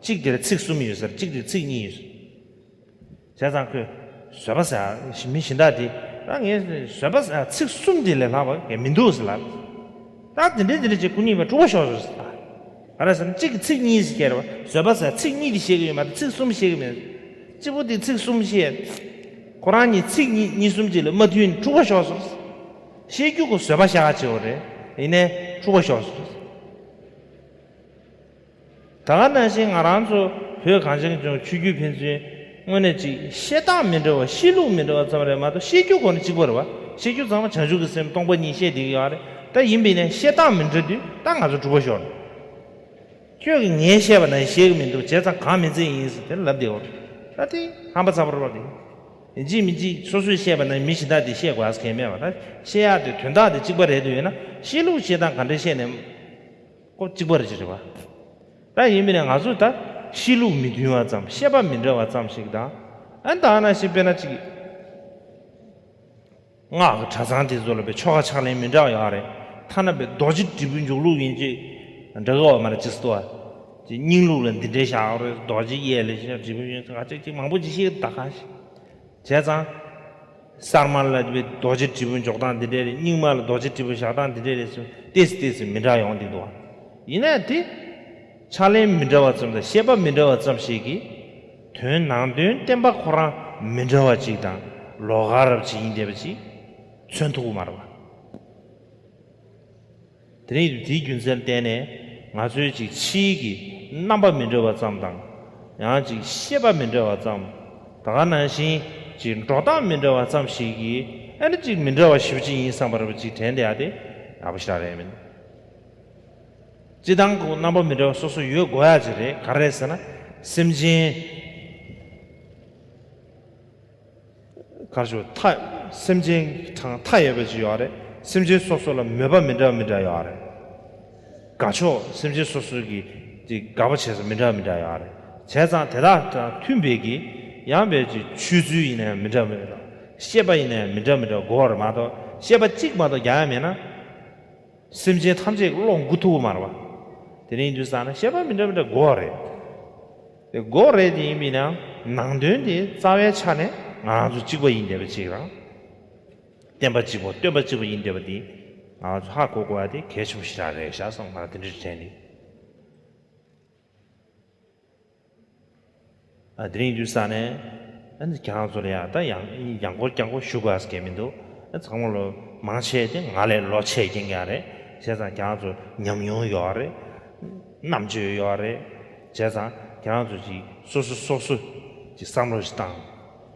གཅིག་དེ་ལ་ཚིག་གསུམ་ཡོད་ཟེར། གཅིག་དེ་ལ་ཚིག་གཉིས་ཡོད་ཟེར། བྱས་ཙང་ཁོས་བཟོད་པ་ཟེར་ཡ་མི་གཞན་དག་འདི། ཨ། ངས་བཟོད་པ་ཟེར་ཡ་ཚིག་གསུམ་དེ་ལས་ལྷག་པ་ངས་མི་འདུག་ཟེར་ལབ། ད་དེ་འདྲའི་དེ་འདྲ་བྱས་ཁོ་གཉིས་པོ་འཁྲུག་པ་ཤོར་སོང་ཟེར། ག་རེ་ཟེར་ན་གཅིག་གིས་ཚིག་གཉིས་ཤིག་བཤད་རེད་བ། བཟོད་པ་ཟེར་ཚིག་གཉིས་དེ་བཤད་ཀྱི་ཡོད་མ་གཏོགས་ཚིག་གསུམ་བཤད་ཀྱི་མེད། གཅིག་པོ་དེ་ཚིག་གསུམ་བཤད། ཁོ་རང་གཉིས་ཚིག་གཉིས་གཉིས་གསུམ་གཅིག་ལ་མ་མཐུན་ནས་འཁྲུག་པ་ཤོར་སོང་། བཤད་རྒྱུ་ཁོ་བཟོད་པ་བཞག་བྱེད་འོ་རེད། ཡིན་ནའི་འཁྲུག་པ་ཤོར་སོང་། ད་ག་ནང་བཞིན་ང་རང་ཚོ་བོད་གངས་ཅན་ལྗོངས་ཆོས་བརྒྱུད་ཕན་ཚུན་དངོས་གནས་ཅིག་བཤད་སྟངས་མི་འདྲ་བ། བཤད་ལུགས་མི་འདྲ་བ་ཙམ་རེད་མ་གཏོགས་བཤད་རྒྱུ་ཁོ་ནི་གཅིག་པ་རེད་བ། བཤད་རྒྱུ་ཚང་མ་བྱང་ཆུབ་ཀྱི་སེམས་སྟོང་པ་ཉིད་བཤད་བསྡད་ཀྱི་ཡོད་རེད། ད་ཡིན་པས་ན་བཤད་སྟངས་མི་འདྲ་དུས་ད་ང་ཚོ་འཁྲུག་པ་ཤོར། ཁྱོད་ཀྱིས་ངས་བཤད་པ་ནང་བཞིན་བཤད་ཀྱི་མི་འདུག་བྱས་ཙང་གང་མིན་ཚད་ཡིན་ཟེར་དེ་ལབ་བསྡད་ཡོད། ད་དེ་ཧམ་པ་ཚ་པོ་རེད་བ། དེ་ཡིན་གཅིག་མིན་གཅིག་སོ་སོས་བཤད་པ་ནང་མི་གཞན་དག་དེ་བཤད་དགོས་ཟེར་མཁན་མེད་པ། ད་བཤད་ཡག་དེ་དོན་དག་དེ་གཅིག་པ་རེད་འདུག་ཡོད་ན་བཤད་ལུགས་བཤད་སྟངས་ག་འདྲ་བཤད་ནས་ཀོ་གཅིག་པ་རེད་ཅེས་རེད་བ། ད་ཡིན་མིན་ནས་ང་ཚོས་ད་བཤད་ལུགས་མི་མཐུན་པ་ཙམ། བཤད་པ་མི་འདྲ་བ་ཙམ་ཞིག་དང་། ཨ། ད་ནང་བཞིན་དཔེར་ན་ཅིག་སྔགས་ཀྱི་གྲྭ་ཚང་དེ་ཚོ་ལ་བའི་ཆོ་ག་ཕྱག་ལེན་མི་འདྲ་བ་ཡོད་རེད། ཐ་ན་བའི་རྡོ་རྗེ་དྲིལ་བུ་འཇུག་ལུགས་ཡིན་གཅིག་འདྲ་གི་ཡོད་མ་རེད། ཅི་སྟོ་བ། ཅིག་རྙིང་ལུགས་ལ་འདི་འདྲའི་བཞག་རེད། རྡོ་རྗེ་གཡས་ལ་བཞག་དྲིལ་བུ་ཡོད་ཚད་ང་ཅིག་ཅིག་མང་པོ་ཅིག་ཤེས་ད་གང་ཞིག་བྱས་ཙང་། གསར་མ་ལ་བའི་རྡོ་རྗེ་དྲིལ་བུ་འཇོག་སྟངས་འདི་འདྲ་རེད། རྙིང་མ་ལ་རྡོ་རྗེ་དྲིལ་བུ་བཞག་སྟངས་འདི་འདྲ་རེད་ཟེར་ཏོག་ཙམ་ཏོག་ཙམ་མི་འདྲ་ཡོང་བསྡད་འདུག་བ། ཡིན་ན་དེ། ཕྱག་ལེན་མི་འདྲ་བ་ཙམ་དང་བཤད་པ་མི་འདྲ་བ་ཙམ་ཞིག་གིས། དོན་ནང་དོན་བསྟན་པ་ཁོ་རང་མི་འདྲ་བ་ཅིག་དང་ལོགས་ཀ་རབ་ཅིག་ཡིན་བསྡད་པ་ཅིག་མཚོན་ཐུབ་ཀྱི་མ་རེད་བ། དེ་རིང་དེའི་རྒྱུ་མཚན་བརྟེན་ནས་ང་ཚོའི་ཅིག་ཕྱིའི་གི་རྣམ་པ་མི་འདྲ་བ་ཙམ་དང་། ཡང་ཅིག་བཤད་པ་མི་འདྲ་བ་ཙམ། ད་ག་ནང་བཞིན་ཅིག་འགྲོ་སྟངས་མི་འདྲ་བ་ཙམ་ཞིག་གིས་ཨ་ནི་ཅིག་མི་འདྲ་བ་ཞེ་པོ་ཅིག་ཡིན་བསམ་པ་རེད་པ་ཅིག་དྲན་བསྡད་ཡ་དེ་ཡག་པོ་ཞེ་དྲག་རེད་མིན། སྤྱིར་བཏང་གི་རྣམ་པ་མི་འདྲ་བ་སོ་སོ་ཡོད་དགོས་ཡ་ཅིག་རེད། ག་རེ་ཟེར་ན་སེམས་ཅན། གར་ཞུ་མཐའ། སེམས་ཅན་གྲངས་མཐའ་ཡས་པ་ཅིག་ཡོད་རེད། སེམས་ཅན་སོ་སོ་ལ་མོས་པ་མི་འདྲ་མི་འདྲ་ཡོད་རེད། དགའ་ཕྱོགས་སེམས་ཅན་སོ་སོ་གི་དེ་དགའ་པོ་བྱེད་ས་མི་འདྲ་མི་འདྲ་ཡོད་རེད། བྱས་ཙང་དེ་དག་དང་མཐུན་པའི་གི་ཡང་བའི་ཅིག་ཆོས་ཚུལ་ཡིན་ན་ཡང་མི་འདྲ་མི་འདྲ། བཤད་པ་ཡིན་ན་ཡང་མི་འདྲ་མི་འདྲ་དགོས་པ་རེད་མ་གཏོགས་བཤད་པ་གཅིག་མ་གཏོགས་རྒྱག་ཡ་མེད་ན། སེམས་ཅན་ཐམས་ཅད་ཀྱི་བློ་འགུག་ཐུབ་ཀྱི་མ་རེད་བ། དེ་རིང་དུས་ཙང་ན་བཤད་པ་མི་འདྲ་མི་འདྲ་དགོས་པ་རེད། དེ་དགོས་རེད་དེ་ཡིན་པས་ན་ནང་དོན་དེ་རྩ་བའི་ཆ་ནས་ང་རང་ཚོ་གཅིག་པ་ཡིན་བསྡད་པ་ཅིག་དང་། བསྟན་པ་གཅིག་པ་སྟོན་པ་གཅིག་པ་ཡིན་བསྡད་པ་དེ་ང་རང་ཚོ་ཧ་གོ་དགོས་པ་དེ་གལ་ཆེན་པོ་ཞེ་དྲག་རེད་ཤག་བསམ། ང་རང་དེ་འདྲ་དྲན་ནས། ཨ། དེ་རིང་དུས་ས་ནས་ཨ་ནི་ཁྱེད་རང་ཚོ་ལ་ཡང་ད་ཡང་ཡང་སྐོར་རྐྱང་སྐོར་ཞུ་དགོས་ཟེར་མཁན་མི་འདུག་ཨ། ཚང་མ་ལོ་མང་ཆེ་དེ་ང་ལས་ལོ་ཆེ་རྐྱང་རྐྱང་རེད། བྱས་ཙང་ཁྱེད་རང་ཚོ་ཉམས་མྱོང་ཡོད་རེད། རྣམ་དཔྱོད་ཡོད་རེད། བྱས་ཙང་ཁྱེད་རང་ཚོ་ཅིག་སོ་སོ་སོ་སོ་ཅིག་བསམ་བློ་ཞིག་བཏང་།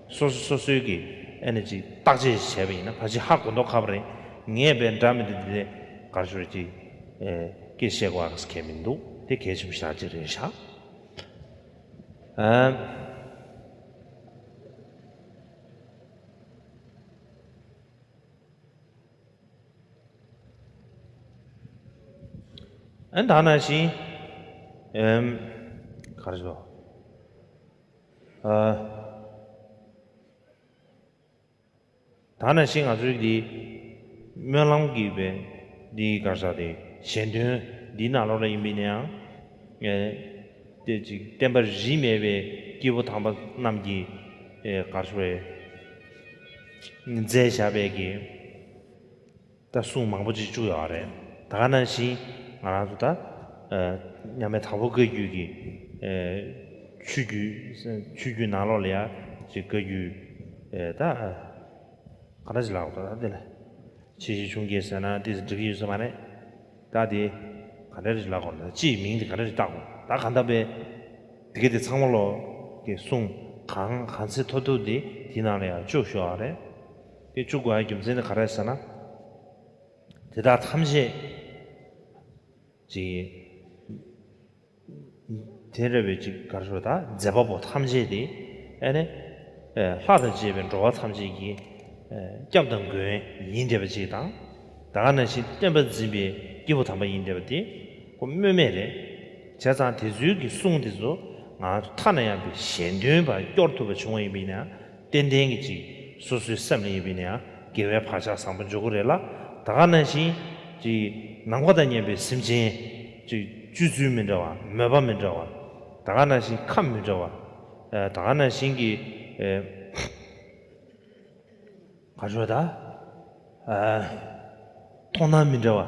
སོ་སོ་སོ་སོའི་གི་ཨ་ནི་ཅིག་བརྟག་དཔྱད་ཞིག་བྱས་པ་ཡིན་ན་ཕལ་ཆེར་ཧ་གོ་མདོག་ཁ་པོ་རེད། ངས་བས་འདྲ་མི་འདྲ་འདི་ལས་གར་ཞོར་ཅིག་ཨེ་སྐད་བཤད་དགོས་ཟེར་མཁན་མི་འདུག་དེ་གལ་ཆེན་པོ་ཞེ་དྲག་ཅིག་རེད་ཤག་ཨ། ཨན་ད་ནང་བཞིན་ཨེམ་ག་རེ་ཟེར། ཨ། ད་ནང་བཞིན་ང་ཚོའི་འདི་སྨོན་ལམ་གྱི་བའི་འདི་ག་རེ་ཟེར་དེ་གཞན་དོན་འདི་ནང་ལོགས་ལ་ཡིན་པས་ན་ཡང་། ཨེ། དེ་ཅིག་བསྟན་པ་རིས་མེད་པའི་སྐྱེས་བུ་དམ་པ་རྣམས་ཀྱིས་ཨེ་ག་རེ་ཟེར་བའི་མཛད་བཞག་པའི་གི་ད་གསུང་མང་པོ་ཅིག་བཅུག་ཡོད་རེད། ད་ག་ནང་བཞིན་ང་རང་ཚོ་ད་ཨ་མཉམ་མེད་དྭགས་པོ་བཀའ་བརྒྱུད་ཀྱི་ཨ་ཆོས་བརྒྱུད་ཆོས་བརྒྱུད་ནང་ལོགས་ལ་ཡ་ཅིག་བཀའ་བརྒྱུད་ཨ་ད་ག་འདྲ་ཞིག་ལབ་དགོས་ད་དེ་ལ་ཆེ་བཞི་ཆུང་བརྒྱད་ཟེར་ན་དེ་འགྲིག་གི་ཡོད་ས་མ་རེད། ད་དེ་ག་འདྲ་ཞིག་ལབ་དགོས་ན་ཅིའི་མིང་དེ་ག་འདྲ་ཞིག་བཏགས་དགོས་ད་ག་འདྲ་པའི་དེ་ག་དེ་ཚང་མ་ལོ་གི་གསུང་གང་གང་ཚེ་ཐོབ་ཐོབ་དེ་དེ་ནང་ལ་ཡ་བཅུག་ཤོག་ཨ་རེད། དེ་བཅུག་དགོས་ཡ་རྒྱུ་མཚན་དེ་ག་རེ་ཟེར་ན། དེ་དག་ཐམས་ཅད་ཅིག་དེ་འདྲ་བའི་ཅིག་ག་རེ་ཟེར་ད་མཛད་པ་པོ་ཐམས་ཅད་དེ་ཨ་ནི་ལྷ་དང་བཅས་པའི་འགྲོ་བ་ཐམས་ཅད་ཀྱི་སྐྱབས་དང་མགོན་ཡིན་བསྡད་པ་ཅིག་དང་། ད་ག་ནང་བཞིན་བསྟན་པ་འཛིན་པའི་སྐྱེས་བུ་དམ་པ་ཡིན་བསྡད་པ་དེ་ཁོ་སྨོས་མེད་རེད། བྱས་ཙང་དེ་ཚོའི་གི་གསུང་དེ་ཚོ་ང་ཚོ་ཐ་ན་ཡང་པའི་གཞན་དོན་པ་སྐྱོར་ཐུབ་པ་བྱུང་བ་ཡིན་པས་ན། ཏན་ཏན་གྱི་ཅིག་སོ་སོའི་སེམས་ལ་ཡིན་པས་ན་ཡང་དགེ་བའི་བག་ཆགས་བཟང་པོ་འཇོག་གི་རེད་ལ། ད་ག་ནང་བཞིན་ཅིག་ནམ་མཁའ་དང་མཉམ་པའི་སེམས་ཅན་ཅིག་སྤྱོད་ཚུལ་མི་འདྲ་བ་མོས་པ་མི་འདྲ་བ། ད་ག་ནང་བཞིན་ཁམས་མི་འདྲ་བ། ཨ་ད་ག་ནང་བཞིན་གྱི་ཨེ་ག་ཞོ་ད་ཨ་མཐོང་སྣང་མི་འདྲ་བ་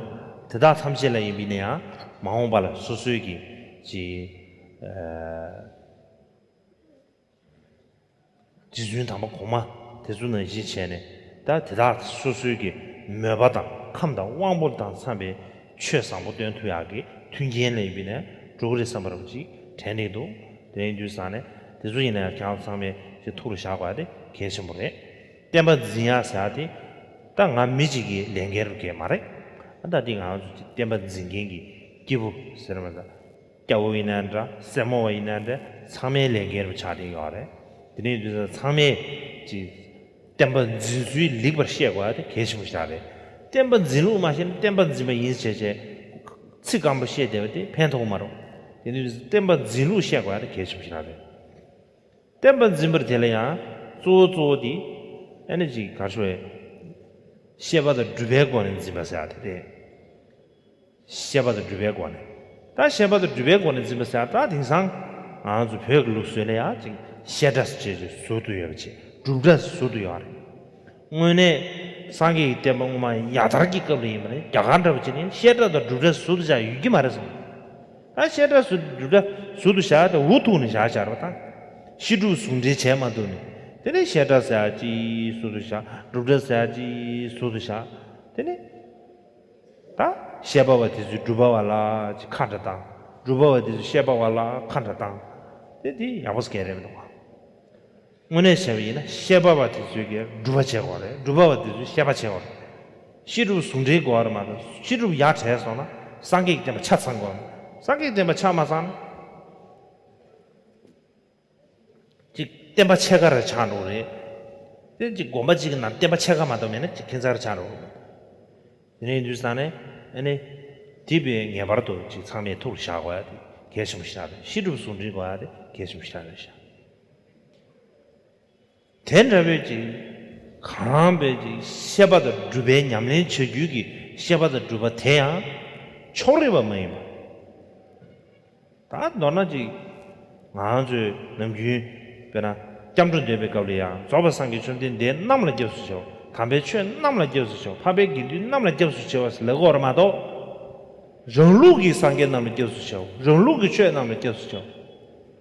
དེ་དག་ཐམས་ཅད་ལ་ཡིན་པས་ན་ཡང་མ་འོངས་པ་ལ་སོ་སོའི་གི་ཅིག་ཨ། རྗེ་བཙུན་དམ་པ་གོང་མ་དེ་ཚོ་ནང་བཞིན་བྱས་ནས་ད་དེ་དག་སོ་སོའི་གི་མོས་པ་དང་ཁམས་དང་དབང་པོ་དང་འཚམ་པའི་ཆོས་བཟང་པོ་སྟོན་ཐུབ་ཡག་གི་མཐུན་རྐྱེན་ལ་ཡིན་པས་ནས་འགྲོ་གི་རེད་བསམ་པ་རུ་ཅིག་དྲན་གྱི་འདུག་དེ་ཡིན་དུས་ཙང་ནས་དེ་ཚོ་ཡིན་ན་ཡང་ཁྱེད་རང་ཚང་མས་ཅིག་ཐུགས་ལ་བཞག་དགོས་ཡ་དེ་གལ་ཆེན་པོ་རེད། བསྟན་པ་འཛིན་ཡག་ཟེར་ཡག་དེ་ད་ང་མི་གཅིག་གི་ལས་འགན་རུ་གལ་མ་རེད། ཨ་ད་དེ་ང་ཚོ་བསྟན་པ་འཛིན་མཁན་གྱི་སྐྱེས་བུ་ཟེར་བ་ད། སྐྱ་བོ་ཡིན་ན་འདྲ། སེར་མོ་བ་ཡིན་ན་འདྲ། ཚང་མའི་ལས་འགན་རུ་ཆགས་བསྡད་ཡོད་རེད། དེ་ནས་དུས་ཚོད་ཚང་མས་ཀྱི་བསྟན་པ་འཛིན་ཚུལ་ལེགས་པར་ཤེས་དགོས་ཡ་དེ་གལ་ཆེན་པོ་ཞིག་རེད། བསྟན་པ་འཛིན་ལུགས་མ་ཤེས་ན་བསྟན་པ་འཛིན་པ་ཡིན་བྱས་བྱས་ཚིག་སྐམ་པོ་བཤད་བསྡད་པ་དེ་ཕན་ཐོགས་མ་རེད། དེ་ནས་དུས་ཚོད་བསྟན་པ་འཛིན་ལུགས་ཤེས་དགོས་ཡ་དེ་གལ་ཆེན་པོ་ཞིག་རེད། བསྟན་པ་འཛིན་པར་དེ་ལ་ཡང་གཙོ་བོ་གཙོ་བོ་དེ་ཨ་ནི་ཅིག་ག་རེ་ཞུ་བཤད་པ་དང་སྒྲུབ་པའི་སྒོ་ནས་འཛིན་པ་ཟེར་ཡ་དེ་རེད། བཤད་པ་དང་སྒྲུབ་པའི་སྒོ་ནས། ད་བཤད་པ་དང་སྒྲུབ་པའི་སྒོ་ནས་འཛིན་པ་ཟེར་ཡ་ད་དེང་སང་ང་ཚོ་བོད་ཀྱི་ལུགས་སྲོལ་ལ་ཡང་ཅིག་བཤད་གྲྭ་ཟེར་བྱས་ཅིག་ཟུར་དུ་ཡོད་པ་ཅིག་སྒྲུབ་གྲྭ་ཟུར་དུ་ཡོད་རེད། དངོས་གནས་སངས་རྒྱས་ཀྱི་བསྟན་པ་སྔོན་མ་ཡར་དར་གྱི་སྐབས་ལ་ཡིན་པ་ནི་རྒྱ་གར་འདྲ་པོ་ཅིག་ནི་བཤད་གྲྭ་དང་སྒྲུབ་གྲྭ་ཟུར་དུ་བཞག་ཡོད་ཀྱི་མ་རེད་བསམ། ད་བཤད་གྲྭ་ཟུར་སྒྲུབ་གྲྭ་ཟུར་དུ་བཞག་ད་འུ་ཐུག་ནས་བཞག་བཞག་རེད་པ། ད་བཤད་སྒྲུབ་ཟུང་འབྲེལ་བྱས་མ་ཐུབ་ནས་དེ་ནས་བཤད་གྲྭ་ཟེར་ཡ་ཅིག་ཟུར་དུ་བཞག་སྒྲུབ་གྲྭ་ཟེར་ཡ་ཅིག་ཟུར་དུ་བཞག་དེ་ནས། ད་བཤད་པ་བ་དེ་ཚོས་སྒྲུབ་པ་བ་ལ་ཅིག་ཁ་འདྲ་བཏང་། སྒྲུབ་པ་བ་དེ་ཚོས་བཤད་པ་བ་ལ་ཁ་འདྲ་བཏང་། དེ་དེ་ཡག་པོ་སྐད་རེད་མི་འདུག་ག་དངོས་གནས་བྱས་པ་ཡིན་ན་བཤད་པ་བ་དེ་ཚོས་ཀྱི་སྒྲུབ་པ་བྱེད་དགོས་རེད། སྒྲུབ་པ་བ་དེ་ཚོས་བཤད་པ་བྱེད་དགོས་རེད། བཤད་སྒྲུབ་ཟུང་འབྲེལ་དགོས་རེད་མ་གཏོགས་བཤད་སྒྲུབ་ཡར་བྲལ་སོང་ན་སངས་རྒྱས་ཀྱི་བསྟན་པ་ཆ་ཚང་དགོས་རེད། སངས་རྒྱས་ཀྱི་བསྟན་པ་ཆ་མ་ཚང་ན། ཅིག་བསྟན་པ་ཕྱེད་ཀ་རེ་ཆགས་འགྲོ་རེད། དེ་ཅིག་དགོན་པ་གཅིག་གི་ནང་བསྟན་པ་ཕྱེད་ཀ་མ་གཏོགས་མེད་ན་ཅིག་ཁྱད་མཚར་ཆགས་འགྲོ་རེད། དེ་ནས་དུས་ཙང་ནས་ཨ་ནི་དེ་བས་ངེས་པར་དུ་ཅིག་ཚང་མས་ཐུགས་ལ་བཞག་དགོས་ཡ་དེ་གལ་ཆེན་པོ་ཞིག་རེད། བཤད་སྒྲུབ་ཟུང་འབྲེལ་དགོས་ཡ་དེ་གལ་ཆེན་པོ་ཞིག་རེད་ཤག་དེ་འདྲ་བའི་ཅིག་གང་རང་བའི་ཅིག་བཤད་པ་དང་སྒྲུབ་པའི་ཉམས་ལེན་བྱ་རྒྱུ་གི་བཤད་པ་དང་སྒྲུབ་པ་དེ་ཡང་ཕྱོགས་རིས་པ་མ་ཡིན་པ། ད་མདོར་ན་ཅིག་ང་ཚོས་ནམ་རྒྱུན་དཔེར་ན་སྐྱབས་འགྲོ་འདོན་པའི་སྐབས་ལ་ཡང་རྫོགས་པའི་སངས་རྒྱས་བཅོམ་ལྡན་འདས་རྣམས་ལ་སྐྱབས་སུ་མཆིའོ། དམ་པའི་ཆོས་རྣམས་ལ་སྐྱབས་སུ་མཆིའོ། འཕགས་པའི་དགེ་འདུན་རྣམས་ལ་སྐྱབས་སུ་མཆིའོ་ཟེར་ལབ་ཀྱི་ཡོད་རེད་མ་གཏོགས། རང་ལུགས་ཀྱི་སངས་རྒྱས་རྣམས་ལ་སྐྱབས་སུ་མཆིའོ། རང་ལུགས་ཀྱི་ཆོས་རྣམས་ལ་སྐྱབས་སུ་མཆིའོ།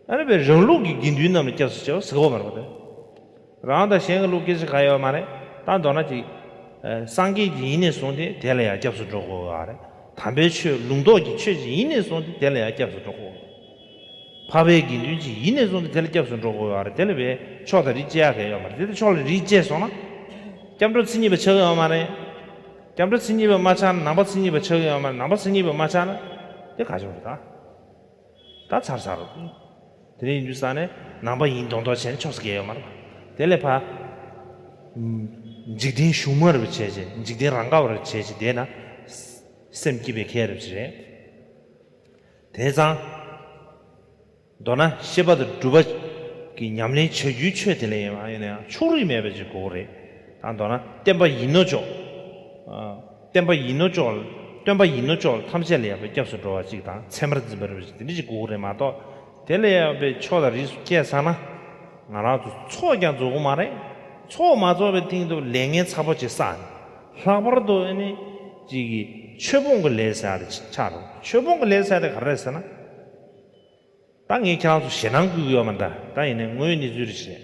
ཨ་ནི་བས་རང་ལུགས་ཀྱི་དགེ་འདུན་རྣམས་ལ་སྐྱབས་སུ་མཆིའོ་ཟེར་གྱི་ཡོད་མ་རེད་པ། དེ་རང་དང་གཞན་གྱི་ལུགས་སྐད་ཆ་གང་ཡོད་མ་རེད། ད་མདོར་ན་ཅིག་ཨ་སངས་རྒྱས་ཀྱི་ཡིན་ནས་བཟུང་སྟེ་དེ་ལ་ཡང་སྐྱབས་སུ་འགྲོ་དགོས་ཡོད་རེད། དམ་པའི་ཆོས་ལུང་རྟོགས་ཀྱི་ཆོས་ཅིག་ཡིན་ནས་བཟུང་སྟེ་དེ་ལ་ཡང་སྐྱབས་སུ་འགྲོ་དགོས་ཡོད་རེད། འཕགས་པའི་དགེ་འདུན་ཅིག་ཡིན་ནས་བཟུང་སྟེ་དེ་ལ་སྐྱབས་སུ་འགྲོ་དགོས་ཡོད་རེད། དེ་ལ་བས་ཕྱོགས་དང་རིས་བཅད་ཡག་གང་ཡོད་མ་རེད། དེ་ལྟར་ཕྱོགས་ལ་རིས་བཅད་སོང་ན། སྐྱབས་འགྲོ་མཚན་ཉིད་པ་ཆགས་ཀྱི་ཡོད་མ་རེད། སྐྱབས་འགྲོ་མཚན་ཉིད་པ་མ་ཆགས་ན་ནང་པ་མཚན་ཉིད་པ་ཆགས་ཀྱི་ཡོད་མ་རེད། ནང་པ་མཚན་ཉིད་པ་མ་ཆགས་ན་དེ་ག་ཅུང་རེད་ད། ད་ཚར་ཚར་རོ། དེ་ནས་ཡིན་དུས་ཙང་ནས་ནང་པ་ཡིན་མདོག་མདོག་བྱས་ནས་ཆོག་ས་གང་ཡོད་མ་རེད་པ། དེ་ལས་ཕ། འཇིག་རྟེན་གཞུང་མ་རུ་བྱས་བྱས་འཇིག་རྟེན་རང་ག་བ་རུ་བྱས་བྱས་བསྡད་ན། སེམས་སྐྱིད་པའི་ཁྱད་རེད་པ་ཅིག་རེད། དེ་ཙང་། མདོར་ན་ཤེས་པ་དང་སྒྲུབ་པ་གི་ཉམས་ལེན་བྱ་རྒྱུའི་ཆོས་དེ་ལ་ཡིན་པ་ཡིན་ན་ཡང་ཕྱོགས་རིས་མེད་པ་ཅིག་དགོས་རེད། ད་མདོར་ན་བསྟན་པ་ཡིན་ནོ་ཅོག་བསྟན་པ་ཡིན་ནོ་ཅོག་སྟོན་པ་ཡིན་ནོ་ཅོག་ཐམས་ཅད་ལ་ཡང་སྐྱབས་སུ་འགྲོ་བ་ཅིག་དང་ཚད་མར་འཛིན་པ་རེད་པ་ཅིག་དེ་འདྲ་ཅིག་དགོས་རེད་མ་གཏོགས། དེ་ལ་ཡང་པའི་ཕྱོགས་དང་རིས་སུ་བཅད་ཚར་ན། ང་རང་ཚོ་ཚོགས་ཀྱང་རྫོགས་ཀྱི་མ་རེད། ཚོགས་མ་རྫོགས་པའི་སྟེང་དུ་ལས་ངན་ཚ་པོ་ཅིག་བསགས་ནས། ལྷག་པར་དུ་ཨ་ནི་ཅིག་གི་ཆོས་སྤོང་གི་ལས་ཟེར་ཡ་དེ་ཆགས་འགྲོ། ཆོས་སྤོང་གི་ལས་ཟེར་ཡ་དེ་ག་རེ་རེད་ཟེར་ན། ད་ངས་ཁྱེད་རང་ཚོ་ཞེད་སྣང་སྐུལ་གྱི་ཡོད་མ་རེད། ད་ཡིན་ནའི་དངོས་ཡོད་གནས་ཚུལ་རེ་བཤད།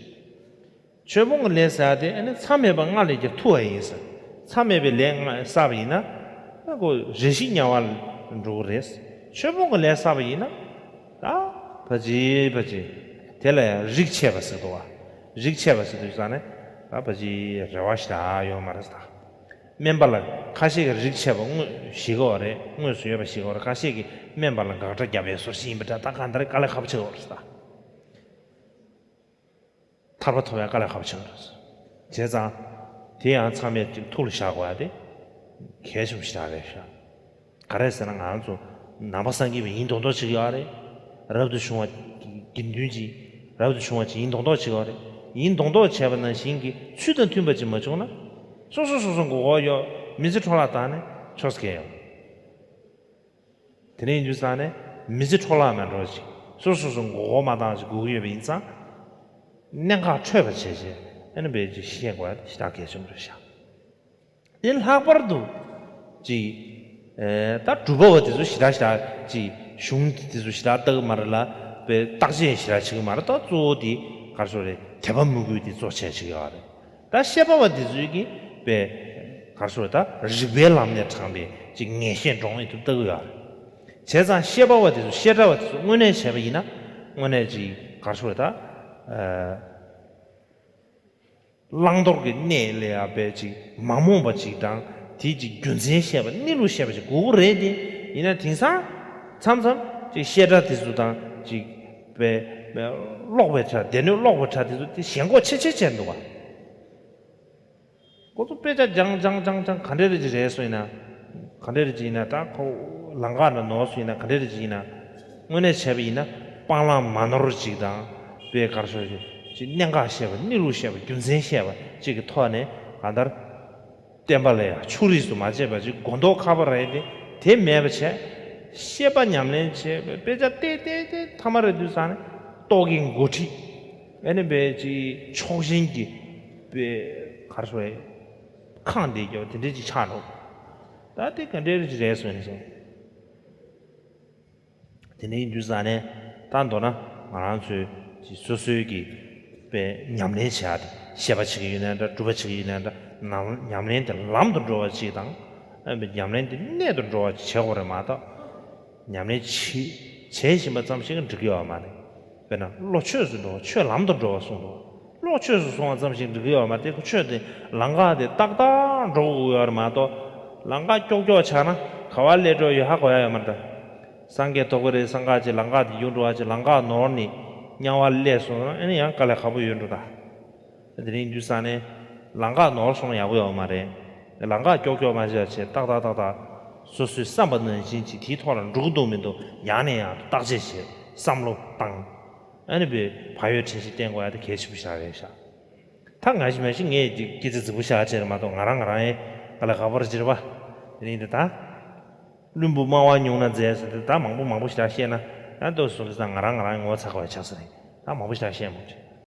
ཆོས་སྤོང་གི་ལས་ཟེར་ཡ་དེ་ཨ་ནི་མཚམས་མེད་པ་ལྔ་ལས་ཀྱང་ཐུ་བ་ཡིན་ཟེར། མཚམས་མེད་པའི་ལས་ལྔ་བསགས་པ་ཡིན་ན། ཨ་ཁོ་རེ་ཞིག་དམྱལ་བ་ལ་འགྲོ་གི་རེད། ཆོས་སྤོང་གི་ལས་བསགས་པ་ཡིན་ན། ད་ཕ་ཅི་ཕ་ཅི། དེ་ལ་ཡང་རིགས་ཆད་པ་ཟེར་འདུག་བ། རིགས་ཆད་པ་ཟེར་དུས་ཙང་ནས་ད་ཕ་ཅི་རེ་བ་ཞིག་ད་ཡོད་མ་རེད་ད། སྨན་པ་ལ་ཁ་ཤས་ཀྱིས་རིགས་ཆད་པ་དངོས་ཞིག་གོ་རེད། དངོས་སུ་ཡོད་པ་ཞིག་གོ་རེད། ཁ་ཤས་ཀྱིས་སྨན་པ་ལ་དགག་སྒྲ་བརྒྱབ་པའི་བཟོ་ཞིག་ཡིན་པ་འདྲ། ད་གང་ལྟར་དཀའ་ལས་ཁག་པོ་ཆགས་ཡོད་རེད་ད། ཐར་པ་ཐོབ་ཡ་དཀའ་ལས་ཁག་པོ་ཆགས་ཡོད་རེད། བྱས་ཙང་། དེ་ཡང་མཚམས་མེད་ཅིག་ཐུགས་ལ་བཞག་དགོས་ཡ་དེ། གལ་ཆེན་པོ་ཞིག་རེད་ཤག་ག་རེ་ཟེར་ན་ང་ཚོ་ནང་པ་སངས་རྒྱས་པ་ཡིན་མདོག་མདོག་བྱེད་ཀྱི་ཡོད་རེད། རབ་ཏུ་བྱུང་བ་དགེ་འདུན་གྱི་རབ་ཏུ་བྱུང་བ་ཅིག་ཡིན་མདོག་མདོག་བྱེད་ཀྱི་ཡོད་རེད། ཡིན་མདོག་མདོག་བྱས་པ་ནང་བཞིན་གྱི་ཚུལ་དང་མཐུན་པ་ཅིག་མ་བྱུང་ན། སོ་སོ་སོ་སོ་མགོ་སྐོར་གཡོག་མི་ཚེ་འཕྲོ་བརླག་བཏང་ནས་ཆོག་ས་གལ་ཡོད། དེ་ནས་ཡིན་དུས་ཙང་ནས་མི་ཚེ་འཕྲོ་བརླག་མ་འགྲོ་ཅིག་སོ་སོ་སོ་མགོ་སྐོར་མ་བཏང་ཅིག་དགོས་ཀྱི་ཡོད་པ་ཡིན་ཙང་། གནད་འགག་འཕྲོད་པ་བྱས་བྱས་ཨ་ནི་བས་ཅིག་ཤེས་དགོས་ཡ་དེ་ཞེ་དྲག་གལ་ཆེན་པོ་རེད་ཤག་དེ་ལྷག་པར་དུ་ཅིག་ཨེ་ད་སྒྲུབ་པ་བ་དེ་ཚོ་ཞེ་དྲག་ཞེ་དྲག་ཅིག་གཞུང་དེ་ཚོ་ཞེ་དྲག་ལྟ་གི་མ་རེད་ལ། བས་བརྟག་དཔྱད་ཞེ་དྲག་བྱེད་གི་མ་རེད། ད་གཙོ་བོ་དེ་ག་རེ་ཟེར་རེད། དད་པ་མོས་གུས་དེ་གཙོ་ཆེ་བྱེད་ཀྱི་ཡོད་རེད། ད་ཤེས་པ་བ་དེ་ཚོས་ཀྱིས་པས་ག་རེ་ཟེར་རེད། ད་རིགས་པའི་ལམ་ནས་དྲངས་པའི་ཅིག་ངེས་ཤེས་འདྲོངས་ཡོད་དུ་ལྟ་གི་ཡོད་རེད། བྱས་ཙང་ཤེས་པ་བ་དེ་ཚོ་བཤད་གྲྭ་བ་དེ་ཚོ་དངོས་གནས་བྱས་པ་ཡིན་ན་དངོས་གནས་ཅིག་ག་རེ་ཟེར་རེད། ད་ཨ། བླང་དོར་གྱི་གནས་ལ་ཡང་པས་ཅིག་མ་རྨོངས་པ་ཅིག་དང་དེ་ཅིག་རྒྱུ་མཚན་ཤེས་པ་གནས་ལུགས་ཤེས་པ་ཅིག་དགོས་ཀྱི་རེད་དེ། ཡིན་ན་དེང་སང་མཚམས་མཚམས་ཅིག་བཤད་གྲྭ་དེ་ཚོ་དང་ཅིག་པས་ཀློག་པའི་གྲྭ། སྡེ་སྣོད་ཀློག་པའི་གྲྭ་དེ་ཚོ་དེ་ཞེན་ཁོག་ཆེ་ཆེ་བྱས་འདུག་ག་ཁོ་ཚོ་དཔེ་ཆ་སྦྱང་སྦྱང་སྦྱང་སྦྱང་ག་འདྲ་རེ་ཅིག་རེད་སོང་ཡིན་ན། ག་འདྲ་རེ་ཅིག་ཡིན་ན། ད་ཁོ་ལམ་ཁ་ནས་ནོར་སོང་ཡིན་ན། ག་འདྲ་རེ་ཅིག་ཡིན་ན། དངོས་གནས་བྱས་པ་ཡིན་ན་སྤང་བླང་མ་ནོར་ཅིག་དང་། དཔེ་ག་རེ་ཟེར་ཅིག་གནད་འགག་ཤེས་པ། གནས་ལུགས་ཤེས་པ། རྒྱུ་མཚན་ཤེས་པ་ཅིག་གི་ཐོག་ནས་གང་ལྟར་བསྟན་པ་ལ་ཡང་ཕྱོགས་རིས་སུ་མ་ཆད་པ་ཅིག་གོ་མདོག་ཁ་པོ་རེད་དེ། དེ་མེད་པ་བྱས། ཤེས་པ་ཉམས་ལེན་བྱས། དཔེ་ཆ་བལྟས་བལྟས་བལྟས་ཐ་མ་རེ་དུས་ཙང་ནས་རྟོག་གེའི་འགོ་ཁྲིད། ཨ་ནི་དཔེ་ཅིག་ཕྱོགས་ཞེན་གྱི་དཔེ་ག་རེ་ཟེར། ཁེངས་བསྡད་རྒྱུ་དེ་འདྲ་ཅིག་ཆགས་འགྲོ། ད་དེ་ག་འདྲ་ཅིག་རེད་སོང་ནས་སོང་། དེ་འདྲ་ཡིན་དུས་ཙང་ནས་ད་མདོར་ན་ང་རང་ཚོའི་ཅིག་སོ་སོའི་གི་དཔེ་ཉམས་ལེན་བྱེད་ཡ་དེ། བཤད་པ་བྱེད་ཀྱི་ཡོད་ནའི་འདྲ། སྒྲུབ་པ་བྱེད་ཀྱི་ཡོད་ནའི་འདྲ། ནམ་ཉམས་ལེན་དེ་ལམ་དུ་འགྲོ་བ་ཅིག་དང་། ཨ་ནི་ཉམས་ལེན་དེ་གནད་དུ་འགྲོ་བ་ཅིག་བྱེད་དགོས་རེད་མ་གཏོགས། ཉམས་ལེན་བྱེད་བྱེད་བཞིན་པ་ཙམ་ཞིག་གིས་འགྲིག་གི་ཡོད་མ་རེད། དཔེར་ན་བློ་ཆོས་སུ་འགྲོ་བ། ཆོས་ལམ་དུ་འགྲོ་བ་གསུངས་འདུག་བློ་ཆོས་སུ་སོང་བ་ཙམ་ཞིག་འགྲིག་གི་ཡོད་མ་རེད། ཁོ་ཆོས་དེ་ལམ་ཁ་དེ་ཏག་ཏག་འགྲོ་དགོས་ཡོད་རེད་མ་གཏོགས། ལམ་ཁ་ཀྱོག་ཀྱོག་ཆགས་ན་ག་བ་སླེབས་འགྲོ་ཡོད་ཧ་གོ་ཡ་ཡོད་མ་རེད། ད་སངས་རྒྱས་ཐོབ་ཀྱི་རེད། སངས་རྒྱས་ཀྱི་ལམ་ཁ་དེ་ཡུལ་འགྲོ་བ་ཅིག་ལམ་ཁ་ནོར་ནས་དམྱལ་བ་སླེབས་སོང་ན་ཨ་ནི་ཡང་དཀའ་ལས་ཁག་པོ་ཡོད་འགྲོ་ད། དེ་རིང་དུས་ས་ནས་ལམ་ཁ་ནོར་སོང་ན་ཡག་པོ་ཡོད་མ་རེད། ལམ་ཁ་ཀྱོག་ཀྱོག་མ་བྱས་བྱས་ཏག་ཏག་ཏག་ཏག་སོ་སོའི་བསམ་པ་ནང་བཞིན་གྱི་དེའི་ཐོག་ལ་འགྲོ་གི་འདུག་མི་འདུག་ཡང་ནས་ཡང་དུ་བརྟག་དཔྱད་བྱེད། བསམ་བློ་བཏང་། ཨ་ནི་བའི་བག་ཡོད་དྲན་ཤེས་བསྟེན་དགོས་ཡ་དེ་གལ་ཆེན་པོ་ཞིག་རེད་ཤག་ད་ང་ཞིག་མ་ཞིག་ངས་ཀྱི་སྐད་ཆ་རྫིག་པོ་བཤད་ཡ་བྱས་རེད་མ་གཏོགས། ང་རང་ང་རང་ཡང་དཀའ་ལས་ཁག་པོ་རེད་ཅེས་རེད་པ། དེ་རིང་འདི་ད། བླུན་པོ་སྨྲ་བ་ཉུང་ན་མཛེས་ཟེར་ཏེ། ད་མང་པོ་མང་པོ་ཞིག་བཤད་ན་ཡང་ལྟོས་སོང་དུས་ཙང་ང་རང་ང་རང་ངོ་ཚ་དགོས་ཡ་ཆགས་ས་རེད། ད་མང་པོ་ཞིག་བཤད་མ་བྱེད།